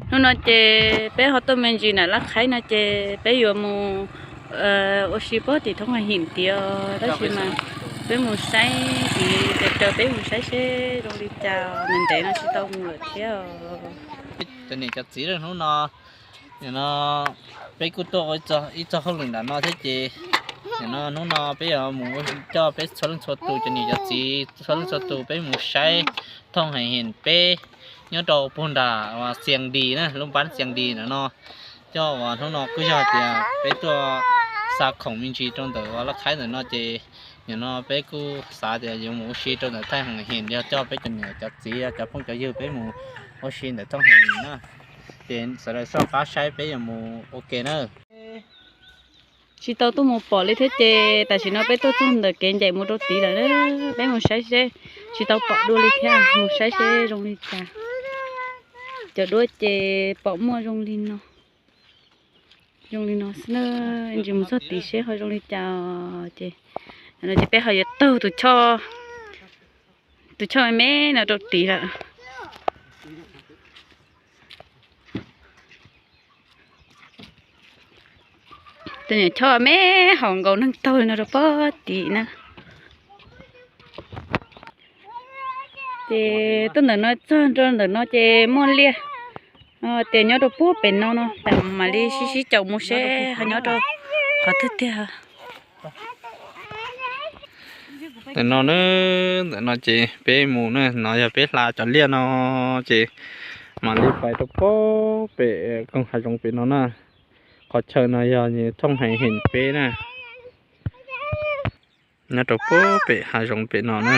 Hnub no ces peb ho tuaj me ntsis nram Laj Qhaib no ces peb yuav mus ua si pog tim thoob Hais Him tiag, tab sis mas peb mus saib ces raws peb mus saib seb zoo li cas, ntev ntev no tsis tau mus lawm thiab. Cov niam cov txiv, hnub no, no peb kuj tuaj ua ib txog hauj lwm nram no thiab ces, no hnub no peb yuav mus coj peb txhua leej txhua tus, cov niam cov txiv txhua leej txhua tus peb mus saib thooj Hais Him peb nyob rau puag nram Xias Dis na, lub npab Xias Dis ntawm no. Coj uas hnub no kuj yog tias peb tuaj xa khoom me ntsis rau ntawm uas Laj Qhaib ntawm no ces, nim no peb kuj xav tias yuav mus ua si rau ntawm thooj Hais Him, yog coj peb cov niam cov txiv cov phooj cov ywg peb mus ua si ntawm thooj Hais Him na. Ces sawv daws soj qab saib peb yuav mus ua ke na. Tsis tau tuaj mus pom li thiab ces tam sim no peb tuaj txog ntawm kev ncaim mus rau tid lawm, peb mus saib seb, tsis tau pom duab li thiab, mus saib seb zoo li cas. Cov duab ces pom muaj zoo li no, zoo li no xwb na. Ntsis mus txog tid seb ho zoo li cas. Ces, no ces peb ho yuav taug tus choj, tus choj me me no rau tid lawm. Tus niam choj me hauv nkaus neeg taug li no rau pog tim na. Ces tuaj ntawm no txog rau ntawm no ces muaj liaj, tias nyob rau pub pem no no, mam li sib sib caum mus seb ho nyob rau qhov twg tiag. Ntawm no na, ntawm no ces peb mus na, no yog peb hla cov liaj no ces mam li pais rau pub pem koog hav zoov pem no na. Qhov chaw no yog thooj Hais Him peb na. Nyob rau pub pem hav zoov pem no na.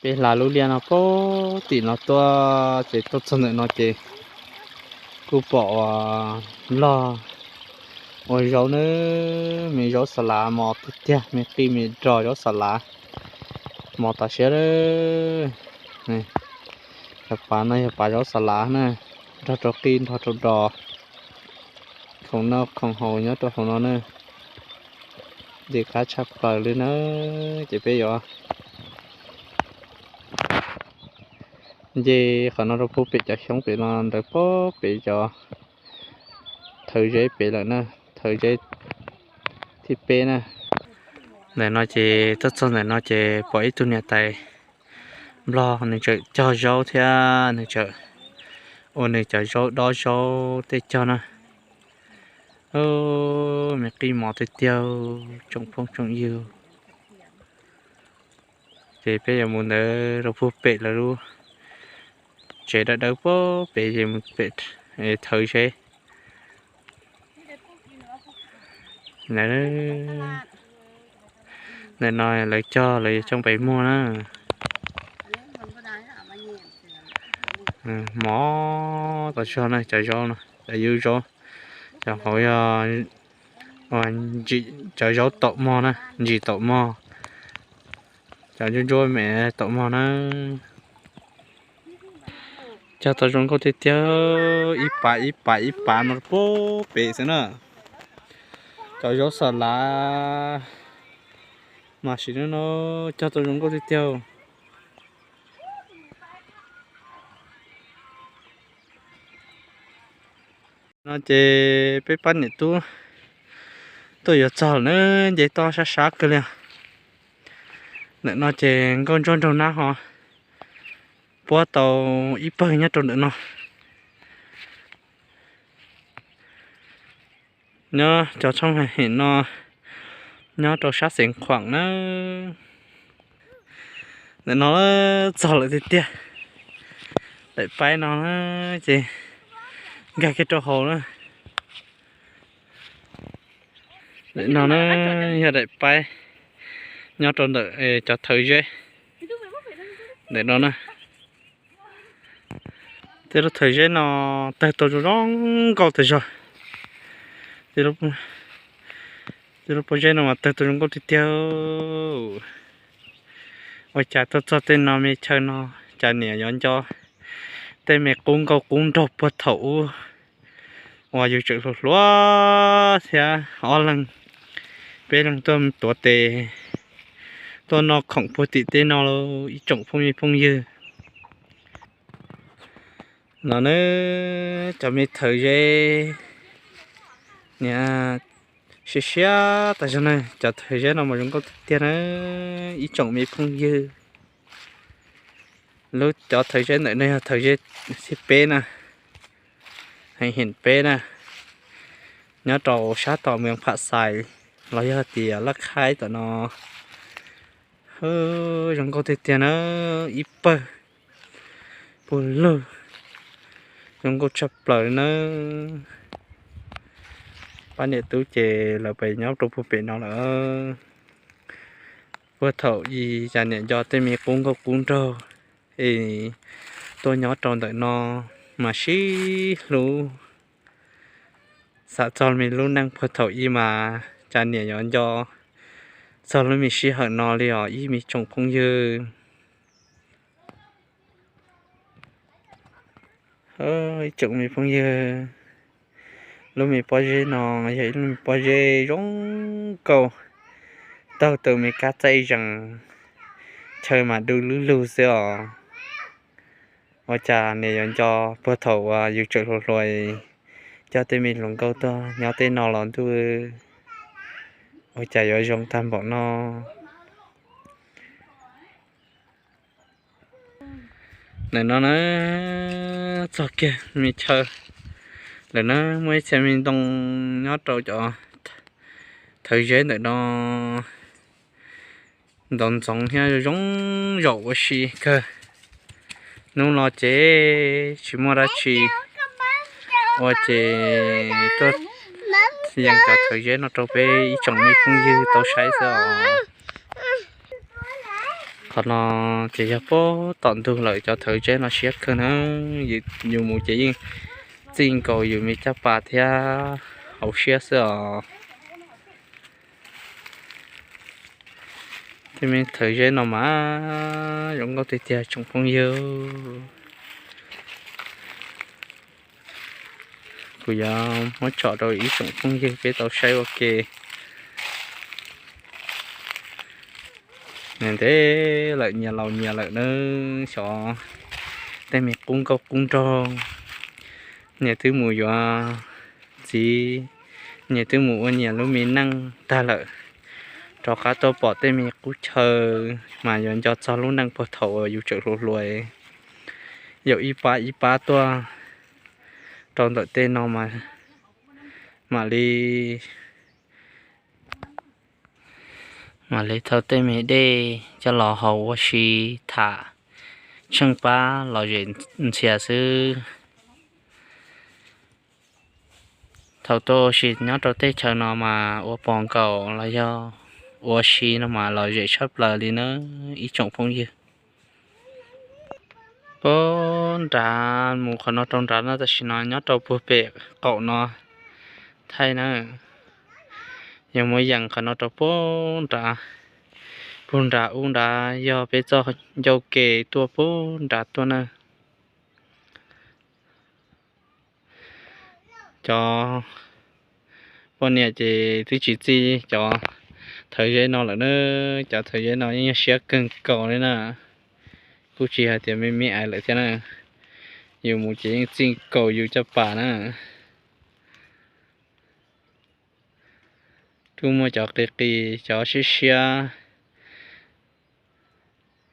Peb hla lub liaj no pub tim no tuaj ces tuaj txog ntawm no ces kuj pom uas nplog ua zaub na, me zaub xa lav mos tiag tiag, me qij me rog zaub xa lav mos tas siab lawm. Cov pav no yog pav zaub xa lav na, nrog rau qij nrog rau rog, khoom noj khoom haus nyob rau hauv no na. Nce qab tshaj plaws li na, ces peb yuav nce qhov no rau pub pem cov xyoob pem no ntawd pub pem cov thawv zeb pem lawm na, thawv zeb thib peb na. Ntawm no ces tuaj txog ntawm no ces pom ib tug niam tais nplog nws tseem cog zaub thiab nws tseem ua nws cov zaub dob zaub tej cog na. Me qij mos tiag tiag, tsoom phooj tsoom ywg. Ces peb yuav mus ntawd rau puag pem lawv lub tsev dawb dawb puag pem ces mus pem thawv zeb. Ntawm no lawv cog lawv yuav coj pais muag na. Mos tas zog na, cov zaub no, cov yub zaub, cov hauv yog cov zaub taum mog na, ntsis taum mog, cov ntsuab ntsuab me taum mog na. Cog tau zoo nkauj tiag tiag, ib pav ib pav ib pav no puag pem xwb na. Cov zaub xa lav mas sim no cog tau zoo nkauj tiag tiag. No ces peb pab niam tub tuaj yuav txog lawm na, nce toj sab sab kawg li. Ntawm no ces nkauj ntsuab nraug nab ho puab tau ib pawg nyob rau ntawm no. Nyob cov tshooj him no nyob rau sab Xeev Khuam na. Ntawm no txog lawm tiag tiag. Daim paib no na ces nkag kiag rau hauv na. Ntawm no na yog daim paib nyob rau ntawm cov thawv zeb ntawm no na. Tej lub thawv zeb no tawg tau zoo zoo nkauj tas zog. Tej lub pob zeb no mas tawg tau zoo nkauj tiag tiag. Ua cas tuaj txog tej no me chaw no cas niam yuav nco tej me qub nkauj qub nraug puag thaum ub uas yus tseem hluas hluas thiab ob leeg peb leeg tuaj tuav tes tuaj noj khoom puag tim tej no lauj ib tsoom phooj ywg phooj ywg. No nawb, cov me thawv zeb, niam, siab siab tas zog na, cov thawv zeb no mas zoo nkauj tiag tiag na, ib tsoom me phooj ywg. Lub cov thawv zeb ntawm no yog thawv zeb thib peb na, heev heev peb na, nyob rau sab tom Moos Pham Xais los yog tias Laj Khaib tom no. Zoo nkauj tiag tiag na, ib pawg puag lug, zoo nkauj tshaj plaws na. Pab niam tub ces lawv pem nyob rau puag pem no lawm. Puag thaum ub cas niam nco tej me qub nkauj qub nraug es tuaj nyob rau ntawm no mas sib hlub. Xav txog me lub neej puag thaum ub mas cas niam yuav nco txog lub me sij hawm no li os ib me tsoom phooj ywg. Ib tsoom me phooj ywg, lub me pob zeb no yog ib lub me pob zeb zoo nkauj, taug tus me kab txaij zees, chaw mas du lug lug xwb os. Ua cas niam yuav nco puag thaum uas yus tseem hluas hluas coj tej me hluas nkauj tuaj nyob tej no los ntuj, ua cas yuav zoo tag npaum no. Ntawm no na, txog kiag me chaw lawm na, muaj ib txhia me ntoo nyob rau cov thawv zeb ntawm no, ntxoov ntxoov thiab zoo zaum ua si kawg. Hnub no ces tsis muaj dab tsi ua ces tuaj yees cov thawv zeb no rau peb ib tsoom me phooj ywg tau saib xwb os. Qhov no ces yog puag tom ntug lawm, cov thawv zeb no siab kawg na, yus mus ces yeej txij nkaus yus me caj pas thiab hauv siab xwb os. Tej me thawv zeb no mas zoo nkauj tiag tiag tsoom phooj ywg. Kuv yuav muab tso rau ib tsoom phooj ywg peb tau saib ua ke. Ntev lawm nyias laus nyias lawm na, xyov tej me qub nkauj qub nraug, nyias twb mus yuav txiv, nyias twb mus ua nyias lub me neej tag lawm, rov qab tuaj pom tej me qub chaw mas yuav nco txog lub neej puag thaum uas yus tseem hluas hluas, yus ib pab ib pab tuaj rau ntawm tej no mas mam li mam li thau tej me dej coj los haus ua si, tham tsheej pab lom zem ntxhias xwb. Thaum tuaj ua si nyob rau teb chaws no mas ua pos nkaus los yog ua si no mas lom zem tshaj plaws li na ib tsoom phooj ywg. Puag nrad mus qhov no rau nrad no, tam sim no nyob rau puag pem qaum no thaij na. Yog muab yees qhov no rau puag nrad, puag nrad ub nrad yog peb txoj ncauj ke tuaj puag nrad tuaj na. Cov poj niam ces twb tsis txij cov thawv zeb no lawm na. Cov thawv zeb no yeej yog siab kawg nkaus li na, kuj tsis hais tias me me ais lawm thiab na. Yus mus ces yeej txij nkaus yus caj pas na. Twb muaj cov qis qis, cov siab siab,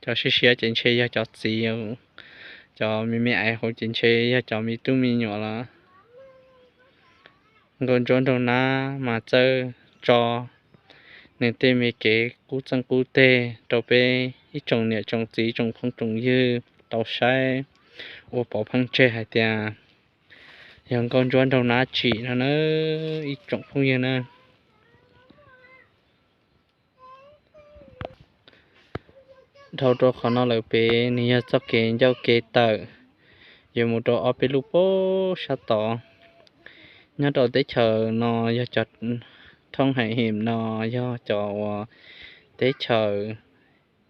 cov siab siab ces ntshe yog cov txiv, cov me me ais hauv ces ntshe yog cov me tub me nyuam los. Nkauj ntsuab nraug nab mas txawj tso nws tej me kev qub txeej qub teg rau peb ib tsoom niam tsoom txiv tsoom phooj tsoom ywg tau saib ua pov pheej tseg hais tias yog nkauj ntsuab nraug nab tsim no na ib tsoom phooj ywg na. Dhau rau qhov no lawm pem nws yog txoj kev ncauj kev tawm yuav mus rau ob peb lub pob sab tod. Nyob rau teb chaws no yog cov thoob heem heem no yog cov uas teb chaws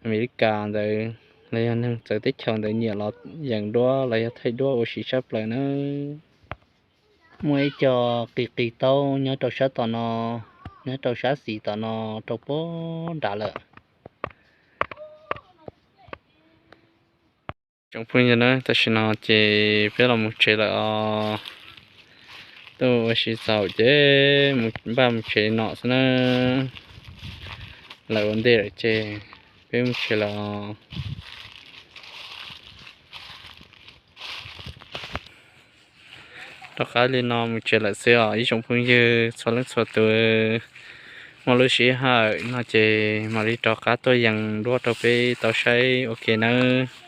Amelikas ntawd los yog neeg txawv teb chaws ntawd nyiam los yees duab los yog thaij duab ua si tshaj plaws na. Muaj ib co qis qis taub nyob rau sab tom no, nyob rau sab xis tom no rau puag nrad lawm. Tsoom phooj ywg na, tam sim no ces peb los mus tsev lawm os. Tuaj ua si txaus ces mus npaj mus tsev no xwb na. Lawv ua ntej lawm ces peb mus tsev lawm os. Rov qab li no mus tsev lawm xwb os ib tsoom phooj ywg txhua leej txhua tus. Muaj lub sij hawm no ces mam li rov qab tuaj yees duab rau peb tau saib ua ke nawb.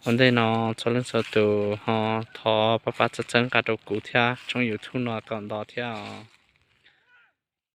Ua ntej no txhua leej txhua tus ho thov pab pab txhawb txhawb nqa rau kuv thiab tshooj YouTube no kom nto thiab os.